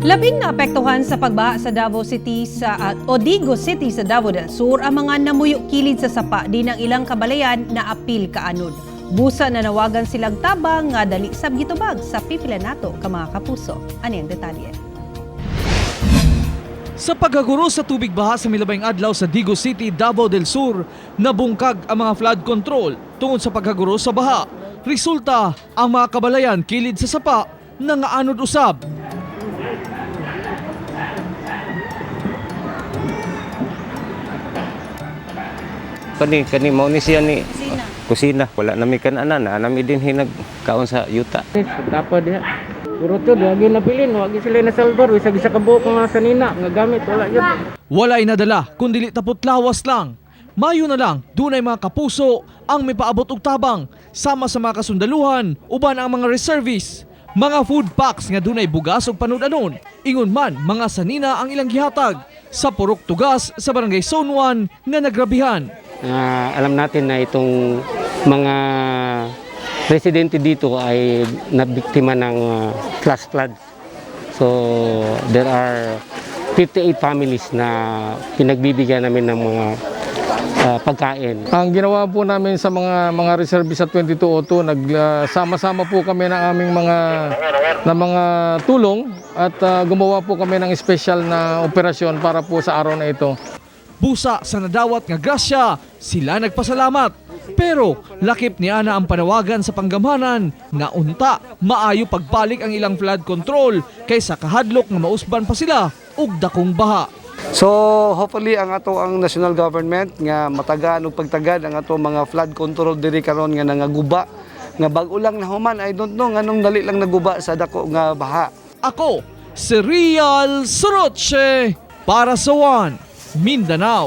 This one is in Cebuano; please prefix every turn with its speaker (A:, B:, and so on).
A: Labing naapektuhan sa pagbaha sa Davao City sa o Digos City sa Davao del Sur ang mga namuyo kilid sa sapa din ang ilang kabalayan na apil kaanod. Busa na nawagan silang tabang nga dali sab gitubag sa pipila nato ka mga kapuso. Ani ang detalye?
B: Sa paghaguro sa tubig baha sa milabayng adlaw sa Digos City, Davao del Sur, nabungkag ang mga flood control tungod sa paghaguro sa baha. Resulta, ang mga kabalayan kilid sa sapa nangaanod usab.
C: Kani kani mao ni siya ni kusina. Wala nami kananan, na nami din hinag kaon sa yuta.
D: Tapa diha. Puro to, wagi nabilin, wagi sila nasalbar, bisag isa ka buok mga sanina nga gamit wala gyud.
B: Walay nadala kundi tapot lawas lang. Mayo na lang, dunay mga kapuso ang may paabot og tabang sama sa mga kasundaluhan uban ang mga reservists. Mga food packs nga dunay bugas ug panud-anon. Ingon man mga sanina ang ilang gihatag sa Purok Tugas sa Barangay Zone 1 nga nagrabihan.
D: Alam natin na itong mga residente dito ay nabiktima ng flash flood. So there are 58 families na pinagbibigyan namin ng mga pagkain.
E: Ang ginawa po namin sa mga reservist sa 2202, nagsama-sama po kami ng aming mga tulong at gumawa po kami ng special na operasyon para po sa araw na ito.
B: Busa sa nadawat nga grasya, sila nagpasalamat. Pero lakip ni Ana ang panawagan sa panggamhanan nga unta maayo pagbalik ang ilang flood control kaysa kahadlok nga mausban pa sila og dakong baha.
F: So hopefully ang ato ang national government nga matagaan og pagtagad ang ato mga flood control diri karon nga nangaguba nga bag-o lang nahuman. I don't know nganong dali lang naguba sa dako nga baha.
B: Ako, si Real Soroche para sa One Mindanao.